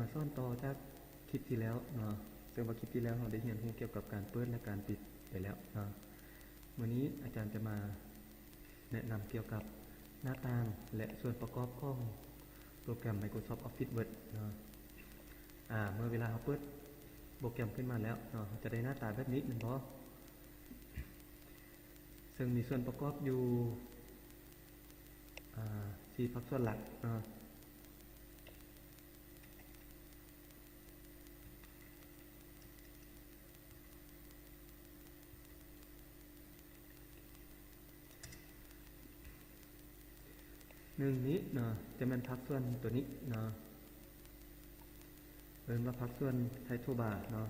ມາສອນຕໍ່ຈາກຄລິບທີ່ແລ້ວເນາະ, ເຊິ່ງວ່າຄລິບທີ່ແລ້ວເຮົາໄດ້ຮຽນຮູ້ກ່ຽວກັບການເປີດ ແລະ ການປິດໄປແລ້ວເນາະ. ມື້ນີ້ອາຈານຈະມາແນະນຳກ່ຽວກັບໜ້າຕ່າງ ແລະ ສ່ວນປະກອບຂອງໂປຣແກຣມ Microsoft Office Word ເນາະ. ອາ ເມື່ອເວລາເຮົາເປີດໂປຣແກຣມຂຶ້ນມາແລ້ວເນາະ, ເຮົາຈະໄດ້ໜ້າຕາແບບນີ້ແມ່ນບໍ່? ເຊິ່ງມີສ່ວນປະກອບຢູ່ ອາ ສີ່ພາກສ່ວນຫຼັກເນາະ. ໜຶ່ງນີ້ເນາະ ຈະແມ່ນພາກສ່ວນຕົວນີ້ເນາະ, ເອີ້ນວ່າພາກສ່ວນ Title Bar ເນາະ.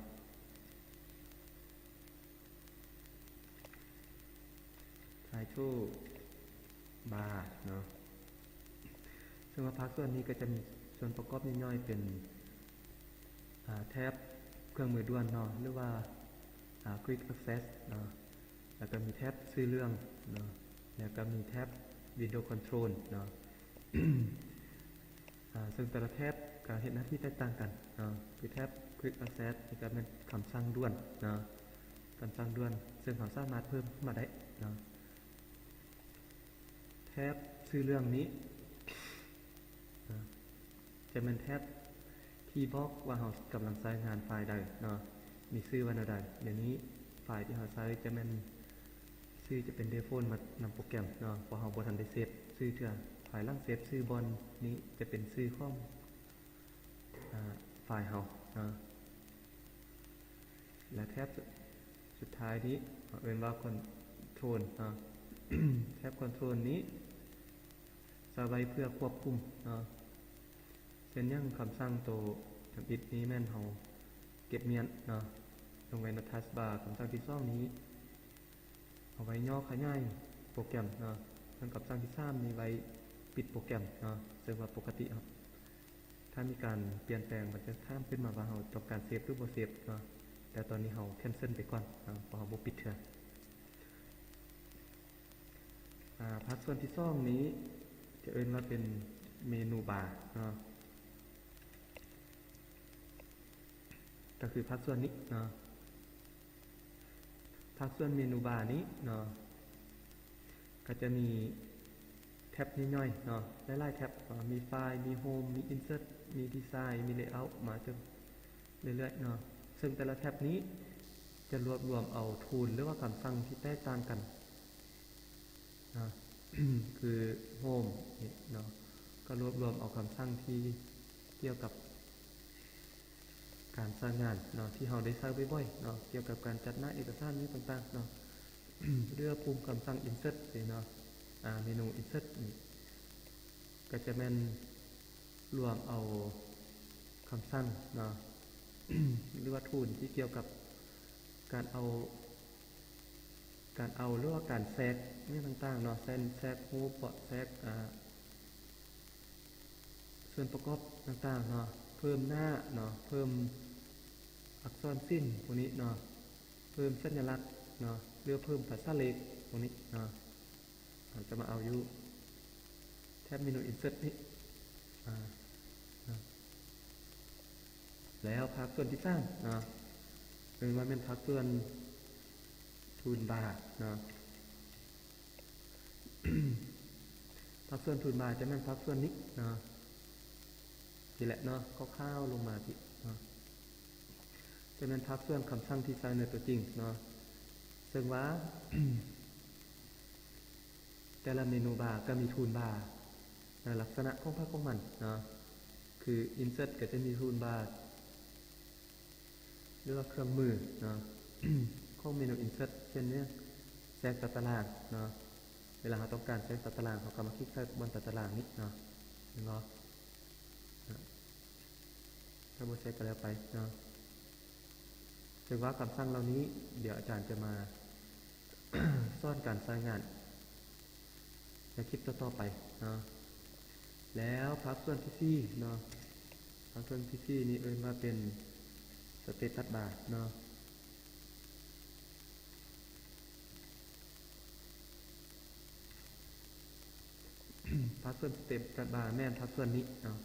Title Bar ເນາະ, ເຊິ່ງວ່າພາກສ່ວນນີ້ກໍຈະມີສ່ວນປະກອບຍ່ອຍໆເປັນ ອາ ແຖບເຄື່ອງມືດ່ວນເນາະ ຫຼືວ່າ ອາ Quick Access ເນາະ, ແລ້ວກໍມີແຖບຊື່ເລື່ອງເນາະ, ແລ້ວກໍມີແຖບ Window Control ເນາະ. ອາ ເຊິ່ງແຕ່ລະແຖບກໍເຮັດໜ້າທີ່ແຕກຕ່າງກັນເນາະ. ຄືແຖບ Quick Access ນີ້ກໍແມ່ນຄຳສັ່ງດ່ວນເນາະ, ຄຳສັ່ງດ່ວນ ເຊິ່ງເຮົາສາມາດເພີ່ມເຂົ້າມາໄດ້ເນາະ. ແຖບຊື່ເລື່ອງນີ້ເນາະ ຈະແມ່ນແຖບທີ່ບອກວ່າເຮົາກຳລັງໃຊ້ງານໄຟລ໌ໃດເນາະ, ມີຊື່ວ່າແນວໃດ. ດຽວນີ້ໄຟລ໌ທີ່ເຮົາໃຊ້ຈະແມ່ນ ຊື່ຈະເປັນ Default ມານຳໂປຣແກຣມເນາະ, ເພາະເຮົາບໍ່ທັນໄດ້ເຊບຊື່ເທື່ອ. ພາຍຫຼັງເຊບຊື່ບ່ອນນີ້ຈະເປັນຊື່ຂອງ ອາ ໄຟລ໌ເຮົາເນາະ. ແລະ ແຖບສຸດທ້າຍນີ້ເອີ້ນວ່າ Control ເນາະ, ແຖບ Control ນີ້ໃຊ້ໄວ້ເພື່ອຄວບຄຸມເນາະ. ເຊັ່ນຢ່າງຄຳສັ່ງໂຕທຳອິດນີ້ແມ່ນເຮົາເກັບມ້ຽນເນາະ ລົງໄວ້ໃນ Task Bar. ຄຳສັ່ງທີສອງນີ້ ເອົາໄວ້ຫຍໍ້ຂະຫຍາຍໂປຣແກຣມເນາະ, ສ່ວນຄຳສັ່ງທີສາມນີ້ໄວ້ປິດໂປຣແກຣມເນາະ. ເຊິ່ງວ່າປົກກະຕິເຮົາ ຖ້າມີການປ່ຽນແປງ ມັນຈະຖາມຂຶ້ນມາວ່າເຮົາຕ້ອງການເຊບ ຫຼື ບໍ່ເຊບເນາະ, ແຕ່ຕອນນີ້ເຮົາ cancel ໄປກ່ອນເນາະ ເພາະເຮົາບໍ່ປິດເທື່ອ. ອາ ພາກສ່ວນທີສອງນີ້ຈະເອີ້ນວ່າເປັນ Menu Bar ເນາະ, ກໍຄືພາກສ່ວນນີ້ເນາະ. ພາກສ່ວນ Menu Bar ນີ້ເນາະ ກໍຈະມີແທັບຍ່ອຍໆເນາະ ຫຼາຍໆແທັບ, ມີ File ມີ Home ມີ Insert ມີ Design ມີ Layout ມາຈົນເລື້ອຍໆເນາະ. ເຊິ່ງແຕ່ລະແທັບນີ້ຈະລວບລວມເອົາ tool ຫຼືວ່າຄຳສັ່ງທີ່ແຕກຕ່າງກັນເນາະ, ຄື Home ນີ້ເນາະ ກໍລວບລວມເອົາຄຳສັ່ງທີ່ກ່ຽວກັບ ການໃຊ້ງານເນາະ ທີ່ເຮົາໄດ້ໃຊ້ບ່ອຍໆເນາະ ກ່ຽວກັບການຈັດໜ້າເອກະສານຫຍັງຕ່າງໆເນາະ. ເລືອກປຸ່ມຄຳສັ່ງ Insert ນີ້ເນາະ, ອາ ເມນູ Insert ນີ້ ກໍຈະແມ່ນລວມເອົາຄຳສັ່ງເນາະ ຫຼືວ່າ tool ທີ່ກ່ຽວກັບການເອົາ ການເອົາ ຫຼືວ່າການແຊກຫຍັງຕ່າງໆເນາະ, ເຊັ່ນ ແຊກຮູບເບາະ ແຊກ ອາ ສ່ວນປະກອບຕ່າງໆເນາະ, ເພີ່ມໜ້າເນາະ, ເພີ່ມອັກສອນສິນພວກນີ້ເນາະ, ເພີ່ມສັນຍະລັກເນາະ ຫຼືເພີ່ມພາສາເລກພວກນີ້ເນາະ. ເຮົາຈະມາເອົາຢູ່ແຖບເມນູ Insert ນີ້ ອາ ເນາະ. ແລ້ວພາກສ່ວນທີສາມເນາະ ເອີ້ນວ່າແມ່ນພາກສ່ວນ Toolbar ເນາະ. ພາກສ່ວນ Toolbar ຈະແມ່ນພາກສ່ວນນີ້ເນາະ, ນີ້ແຫຼະເນາະ, ຄ່າວໆລົງມາພີ້ເນາະ, ຈະແມ່ນພາກສ່ວນຄຳສັ່ງທີ່ໃຊ້ໃນຕົວຈິງເນາະ. ເຊິ່ງວ່າ ແຕ່ລະເມນູບາກໍມີ Toolbar ໃນລັກສະນະຂອງໃຜຂອງມັນເນາະ, ຄື Insert ກໍຈະມີ Toolbar ຫຼືວ່າເຄື່ອງມືເນາະ ຂອງເມນູ Insert ເຊັ່ນ ແຊກຕາຕະລາງເນາະ. ເວລາເຮົາຕ້ອງການແຊກຕາຕະລາງ ເຮົາກໍມາຄລິກໃສ່ບ່ອນຕາຕະລາງນີ້ເນາະ, ເຫັນບໍ່? ຖ້າບໍ່ແຊກກໍແລ້ວໄປເນາະ. ເຊິ່ງວ່າຄຳສັ່ງເຫຼົ່ານີ້ ດຽວອາຈານຈະມາສອນການໃຊ້ງານໃນຄລິບຕໍ່ໆໄປເນາະ. ແລ້ວພາກສ່ວນທີສີ່ເນາະ, ພາກສ່ວນທີສີ່ນີ້ເອີ້ນວ່າເປັນ Status Bar ເນາະ. ພາກສ່ວນ Status Bar ແມ່ນພາກສ່ວນນີ້ເນາະ,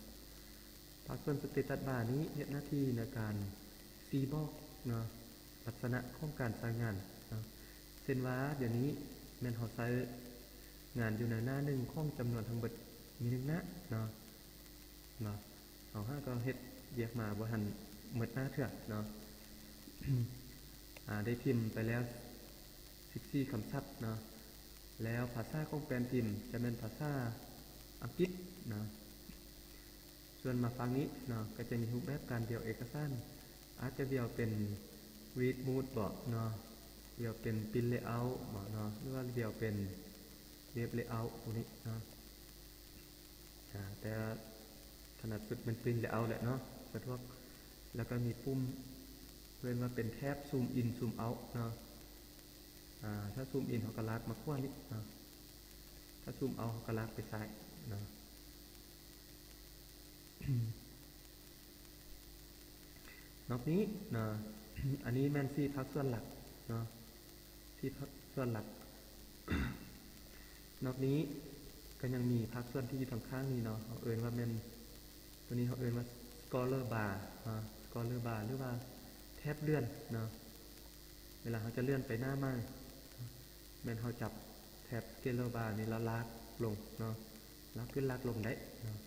ແຕ່ ພາກສ່ວນ status bar ນີ້ເຮັດໜ້າທີ່ໃນການຊີ້ບອກເນາະ ລັກສະນະຂອງການໃຊ້ງານເນາະ ເຊັ່ນວ່າດຽວນີ້ແມ່ນເຮົາໃຊ້ງານຢູ່ໃນໜ້າໜຶ່ງຂອງຈຳນວນທັງເບິດມີໜຶ່ງໜ້າເນາະ ເນາະ ເຮົາຫາກໍເຮັດວຽກມາບໍ່ທັນໝົດໜ້າເທື່ອເນາະ ອາ ໄດ້ພິມໄປແລ້ວສິບສີ່ຄຳສັບເນາະ ແລ້ວພາສາຂອງແປ້ນພິມຈະແມ່ນພາສາອັງກິດເນາະ. ສ່ວນມາຝັ່ງນີ້ເນາະ ກໍຈະມີຮູບແບບການວຽວເອກະສານ ອາດຈະວຽວເປັນ read mode ເບາະເນາະ ວຽວເປັນ print layout ເບາະເນາະ ຫຼືວ່າວຽວເປັນ web layout ພວກນີ້ເນາະ ອາ ແຕ່ຖະໜັດສຸດແມ່ນ print layout ແຫຼະເນາະ ສະດວກ ແລ້ວກໍມີປຸ່ມ ເອີ້ນວ່າເປັນແຖບ zoom in zoom out ເນາະ ອາ ຖ້າ zoom in ເຮົາກໍລາກມາຂວານີ້ເນາະ ຖ້າ zoom out ເຮົາກໍລາກໄປຊ້າຍເນາະ. ນອກນີ້ເນາະ ອັນນີ້ແມ່ນສີ່ພາກສ່ວນຫຼັກເນາະ ສີ່ພາກສ່ວນຫຼັກ ນອກນີ້ກໍຍັງມີພາກສ່ວນທີ່ຢູ່ທາງຂ້າງນີ້ເນາະ ເຮົາເອີ້ນວ່າແມ່ນ ຕົວນີ້ເຮົາເອີ້ນວ່າ scroller bar ເນາະ scroller bar ຫຼືວ່າແຖບເລື່ອນເນາະ ເວລາເຮົາຈະເລື່ອນໄປໜ້າໃໝ່ ແມ່ນເຮົາຈັບແຖບ scroller bar ນີ້ແລ້ວລາກລົງເນາະ ລາກຂຶ້ນລາກລົງໄດ້ເນາະ.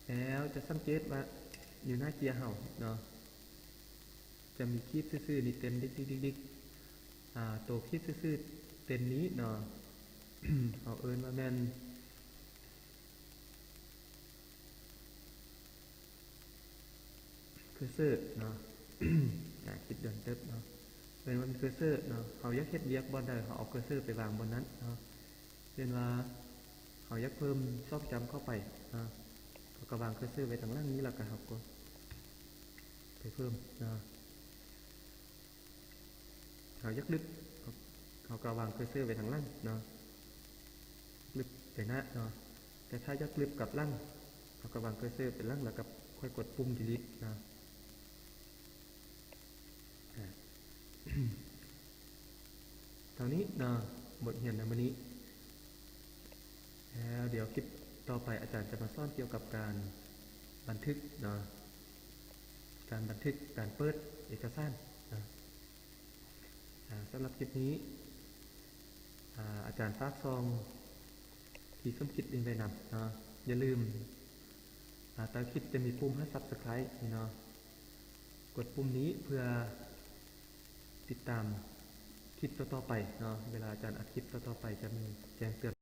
ແລ້ວຈະສັງເກດວ່າຢູ່ໜ້າເຈ້ຍເຮົາເນາະ ຈະມີຂີດຊື່ໆນີ້ເຕັມດິກໆໆໆ ອາ ໂຕຂີດຊື່ໆເຕັມນີ້ເນາະ ເຮົາເອີ້ນວ່າແມ່ນ cursor ເນາະ ອາ ຄິດດົນເຕີບເນາະ ເອີ້ນວ່າ cursor ເນາະ ເຮົາຢາກເຮັດວຽກບ່ອນໃດ ເຮົາເອົາ cursor ໄປວາງບ່ອນນັ້ນເນາະ ເຊັ່ນວ່າເຮົາຢາກເພີ່ມຊອກຈ້ຳເຂົ້າໄປເນາະ ເຮົາກໍວາງ cursor ໄວ້ທາງຫຼັງນີ້ ແລ້ວກໍເຮົາກໍໄປເພີ່ມເນາະ ເຮົາຢາກລຶກ ເຮົາກໍວາງ cursor ໄວ້ທາງຫຼັງເນາະ ລຶກໄປໜ້າເນາະ ແຕ່ຖ້າຢາກລຶກກັບຫຼັງ ເຮົາກໍວາງ cursor ໄປຫຼັງ ແລ້ວກໍຄ່ອຍກົດປຸ່ມ delete ເນາະ ອາ ເທົ່ານີ້ເນາະ ບົດຮຽນໃນມື້ນີ້ ແລ້ວດຽວຄລິບຕໍ່ໄປອາຈານຈະມາສອນກ່ຽວກັບການບັນທຶກເນາະ ການບັນທຶກ ການເປີດເອກະສານເນາະ. ອາ ສຳລັບຄລິບນີ້ ອາ ອາຈານຝາກຊ່ອງທີ່ສົມຄິດນີ້ໄວ້ນຳເນາະ ຢ່າລືມ ອາ ໃຕ້ຄລິບຈະມີປຸ່ມໃຫ້ Subscribe ນີ້ເນາະ ກົດປຸ່ມນີ້ເພື່ອຕິດຕາມຄລິບຕໍ່ໆໄປເນາະ ເວລາອາຈານອັດຄລິບຕໍ່ໆໄປຈະມີແຈ້ງເຕືອນ.